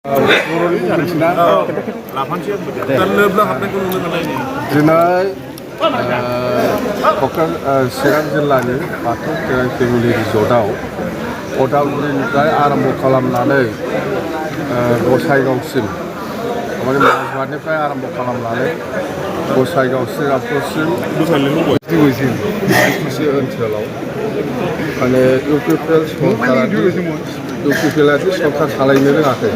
बर'नि बुंथिना दा लोब हाबनायखौ नुनो मोननाय दिनै चिरां जिल्लानि बाथौ खेराइ फेमिलि रिजर्टआव अदालगुरिनिफ्राय आरम्भ खालामनानै गसाइगावसिम माने माजबाटनिफ्राय आरम्भ खालामनानै गसाइगाव श्रीरामपुरसिम बिटिसि ओनसोलाव माने इउपिपिएलआदि सरकार सालायनो रोङाखै।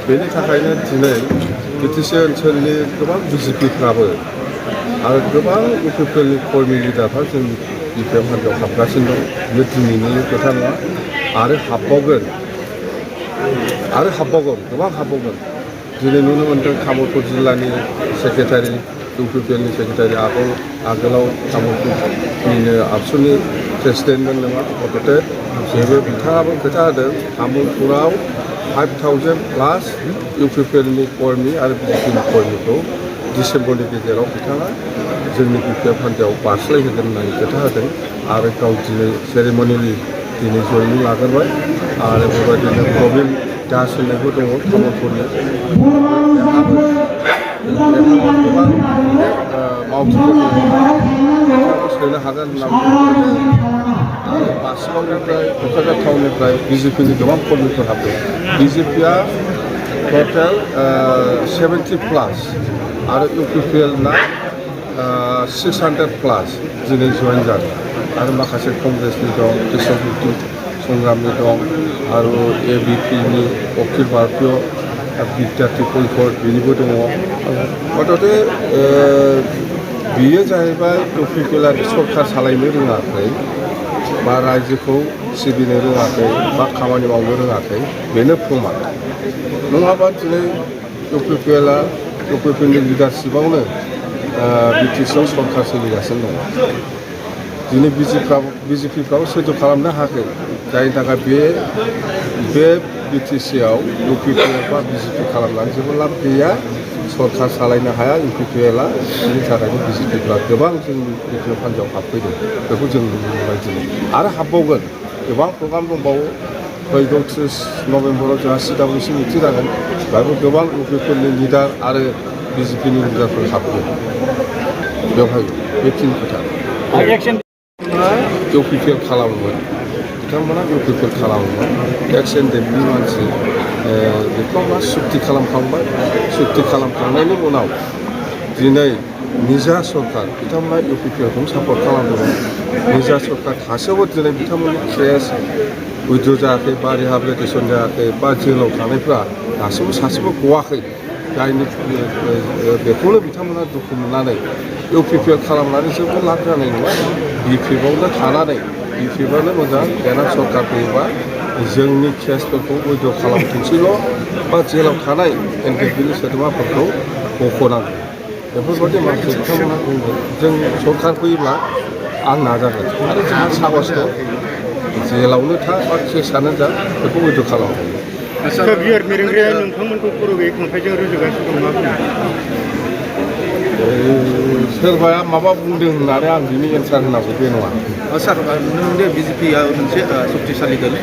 बेनि थाखायनो दिनै बिटिसि ओनसोलनि गोबां बिजेपिफ्राबो आरो गोबां इउपिपिएलनि कर्मि लिडारफ्रा जोंनि बिपिएफ हान्जायाव हाबगासिनो दं। बे दिनैनि खोथा नङा, आरो हाबबावगोन गोबां हाबबावगोन। दिनै नुनो मोन्दों तामुलपुर जिल्लानि सेक्रेटारि इउपिपिएलनि सेक्रेटारि आगोलाव तामुलपुरनिनो आबसुनि प्रेसिडेन्टमोन नङा गथ'थे जेबो बिथाङाबो खोथा होदों तामुलपुराव 5,000+ इउपिपिएलनि कर्मि आरो बिजेपिनि कर्मिखौ डिसेम्बरनि गेजेराव बिथाङा जोंनि बिपिएफ हान्जायाव बारस्लायहोगोन होननानै खोथा होदों। आरो गाव दिनै सेरेमनिलि दिनै जयनिं लाग्रोबाय। आरो बेबायदिनो प्रबिन दास होननायबो दङ तामुलपुरनि, गोबां मावथिफोरखौ सोनो हागोन होनना बुंदों। बासुगावनिफ्राय क'क्राझार टाउननिफ्राय बिजेपिनि गोबां कर्मिफोर हाबदों। बिजेपिया टटेल 70+ आरो इउपिपिएलना 600+ दिनै जयेन जादों। आरो माखासे कंग्रेसनि दं, कृष्ण मुक्ति संग्रामनि दं, आरो एबिपिनि अखिल भारतीय बिद्यार्थी परिषद बेनिबो दङ। गथ'थे बेयो जाहैबाय इउपिपिएलआ सरकार सालायनो रोङाखै बा रायजोखौ सिबिनो रोङाखै बा खामानि मावनो रोङाखै, बेनो प्रमान। नङाबा दिनै इउपिपिएलनि लिडारशिपआवनो बिटिसिआव सरकार सोलिगासिनो दङ। दिनै बिजेपिफ्राबो सैज' खालामनो हायाखै, जायनि थाखाय बे बिटिसिआव इउपिपिएल बा बिजेपि खालामनानै जेबो लाब गैया। सरकार सालायनो हाया इउपिपिएलआ, बिनि थाखायनो बिजेपिफ्रा गोबां जोंनि बिपिएफ हान्जायाव हाबफैदों। बेखौ जों नुनो मोनबाय दिनै, आरो हाबबावगोन। गोबां प्रग्राम दंबावो। फैगौ 30 नभेम्बराव जोंहा CWC मिटिं जागोन। बेहायबो गोबां इउपिपिएलनि लिडार आरो बिजेपिनि लिडारफोर हाबगोन। बेवहाय बेखिनि खोथा इउपिपिएल खालामोमोन, बिथांमोना इउपिपिएल खालामोमोन। एक्स एनडेफनि मानसि बिथांमोना सुक्ति खालामखांबाय। सुक्ति खालामखांनायनि उनाव दिनै निजा सरकार बिथांमोना इउपिपिएलखौ सापर्ट खालामदोंमोन। निजा सरकार थासेयावबो दिनै बिथांमोननि केस उइद्र' जायाखै बा रिहाबिलिटेसन जायाखै बा जेलाव थानायफ्रा दासिमबो सासेबो गवाखै। जायनि बेखौनो बिथांमोना दुखु मोननानै इउपिपिएल खालामनानै जेबो लाब जानाय नङा। बिपिएफआवनो थानानै बिपिएफआनो मोजां, देनां सरकार फैयोबा जोंनि केसफोरखौ उइद्र' खालामथोंसैल' बा जेलाव थानाय एनडिएफबिनि सोद्रोमाफोरखौ बख'नांगौ। बेफोरबायदि माखासे बिथांमोना बुंदों। जों सरकार फैयोब्ला आं नाजागोन, आरो जोंहा साहस दं। जेलावनो था बा केसआनो जा बेखौ उइद्र' खालामगोन। बिहार मेरेंग्राया नोंथांमोनखौ खर' गैयै खांख्राइजों रुजुगासिनो दं, मा बुङो? सोरबाया माबा बुंदों होननानै आं बिनि एन्सार होनांगौ बे नङा। सार नुनो मोनदों बिजेपिया मोनसे सक्तिशालि दल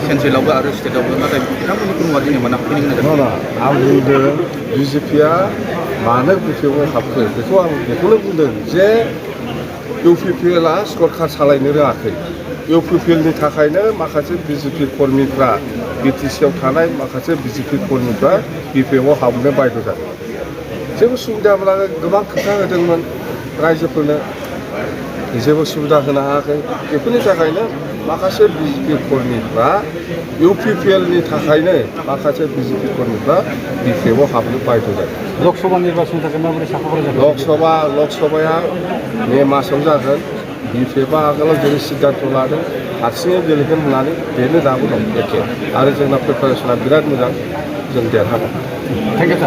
सेन्ट्रेलावबो आरो स्टेटआवबो, नाथाय बिथांमोननि खुलुमा दिनै मोना हाबफैनो गोनां जादों। नङा, आं बुंदों बिजेपिया मानो बिपिएफआव हाबखो बेखौ आं बेखौनो बुंदों जे इउपिपिएलआ सरकार सालायनो रोङाखै। इउपिपिएलनि थाखायनो माखासे बिजेपि कर्मिफ्रा बिटिसिआव थानाय माखासे बिजेपि कर्मिफ्रा बिपिएफआव हाबनो बायद' जादों। जेबो सुबिदाब्ला गोबां खोथा होदोंमोन रायजोफोरनो, जेबो सुबिदा होनो हायाखै। बेफोरनि थाखायनो माखासे बिजेपि कर्मिफ्रा इउपिपिएलनि थाखायनो माखासे बिजेपि कर्मिफ्रा बिपिएफआव हाबनो बायद' जादों। लकसभा निर्बाचननि थाखाय माबोरै साखाफारा जादों? लकसभाया मे मासाव जागोन। बिपिएफआ आगोलाव जेरै सिद्धान्त लादों हारसिङै गेलेगोन होननानै बेनो दाबो दं एखे। आरो जोंना प्रिपारेसना बिराद मोजां, जों देरहागोन। Thank you sir.